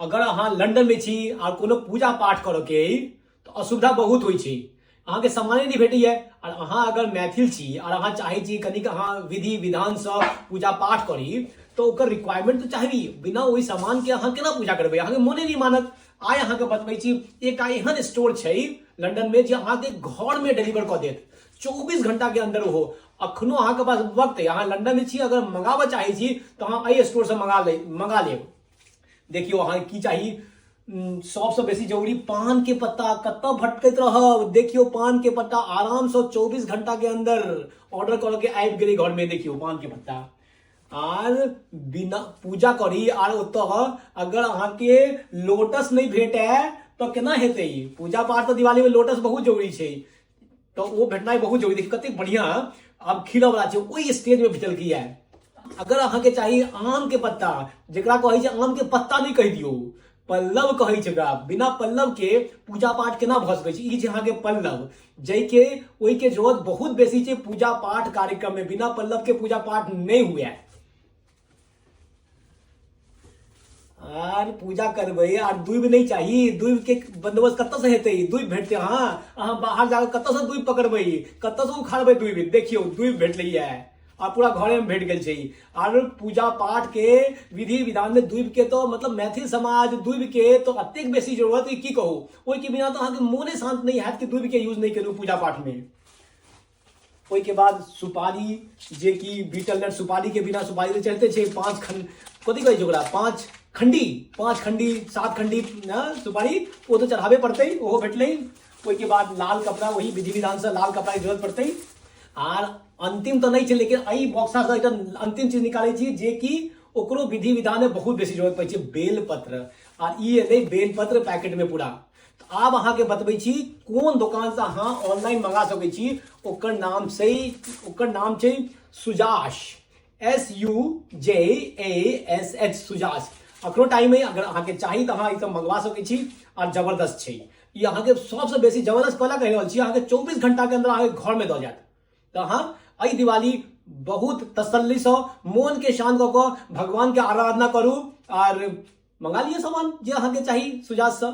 अगर अहाँ लंदनमे छी आ कोनो पूजा पाठ करऽके अइ तऽ असुविधा बहुत होइ छै, अहाँके सामाने नहि भेटैए। आर अहाँ अगर मैथिल छी आर अहाँ चाहै छी कनिक अहाँ विधि विधानसँ पूजा पाठ करी तऽ ओकर रिक्वायरमेंट तऽ चाही। बिना ओहि सामानके अहाँ केना पूजा करबै? अहाँके मोने नहि मानत। आइ अहाँके बतबै छी, एकटा एहन स्टोर छै लंदनमे जे अहाँके घरमे डिलीवर कऽ देत 24 घंटाके अन्दर। ओहो अखनो अहाँके पास वक्त अइ, अहाँ लंदनमे छी, अगर मंगाबऽ चाहै छी तऽ अहाँ एहि स्टोरसँ मंगा लेब। देखियौ, अहाँके की चाही? सबसँ बेसी जरूरी पान के पत्ता। कतऽ भटकैत रहब? देखियौ, पान के पत्ता आरामसँ 24 घंटा के अंदर ऑर्डर करऽ के आबि गेलै घर में। देखियौ, पान के पत्ता। आर बिना पूजा करी आर ओतऽ अगर अहाँके लोटस नहि भेटै तऽ केना हेतै पूजा पाठ? तऽ दिवाली में लोटस बहुत जरूरी छै, तऽ ओ भेटनाइ बहुत जरूरी। देखियौ, कतेक बढ़िआँ आब खिलऽवला छै, ओहि स्टेजमे भेटलकै। अगर अहाँके चाही आम के पत्ता, जेकरा कहै छै आम के पत्ता नहि कहि दियौ, पल्लव कहै छै ओकरा। बिना पल्लव के पूजा पाठ केना भऽ सकै छै? ई छै अहाँके पल्लव, जाहिके ओहिके जरूरत बहुत बेसी छै पूजा पाठ कार्यक्रम में। बिना पल्लव के पूजा पाठ नहि हुए। आर पूजा करबै आर दूबि नहि चाही, दूबि के बंदोबस्त कतऽ से हेतै? दूबि भेटतै? अहाँ अहाँ बाहर जाकऽ कतऽ से दूबि पकड़बै? कतऽ से उखाड़बै दूबि? देखियौ, दूबि भेटलैया आ पूरा घरे में भेट गेल छै। आर पूजा पाठ के विधि विधान में दूबि के तो मतलब मैथिल समाज दूबि के तो अतेक बेसी जरूरत की कहू। ओहिके बिना तो अहाँके मोने शांत नहि हैत कि दूबि के यूज नहि केलहुँ पूजा पाठ में। ओहिके बाद सुपारी, जे कि बीटल नट सुपारी के बिना सुपारी तऽ चढ़िते छै। 5 खंड, कथी कहै छै ओकरा, 5 खंडी, 5 खंडी, 7 खंडी ने सुपारी, ओ तऽ चढ़ाबे पड़तै, ओहो भेटलै। ओहिके बाद लाल कपड़ा, वही विधि विधानसँ लाल कपड़ाके जरूरत पड़तै। आर अंतिम तऽ नहि छै, लेकिन एहि बॉक्सासँ एकटा अंतिम चीज निकालै छी, जे कि ओकरो विधि विधानमे बहुत बेसी जरूरत पड़ै छै, बेलपत्र। आर ई एलै बेलपत्र पैकेटमे पूरा। तऽ आब अहाँके बतबै छी कोन दोकानसँ अहाँ ऑनलाइन मंगा सकै छी। ओकर नाम छै सुजाश, SUJASH, सुजाश। अखनो टाइम अइ, अगर अहाँके चाही तऽ अहाँ ई सब मंगवा सकै छी। आर जबरदस्त छै ई अहाँके। सबसँ बेसी जबरदस्त कहला कहि रहल छी, अहाँके 24 घंटाके अन्दर अहाँके घरमे दऽ जायत। तऽ अहाँ एहि दिवाली बहुत तसल्लीसँ मोनके शान्त कऽ कऽ भगवानके आराधना करू आर मंगा लिअ सामान जे अहाँके चाही सुजाशसँ।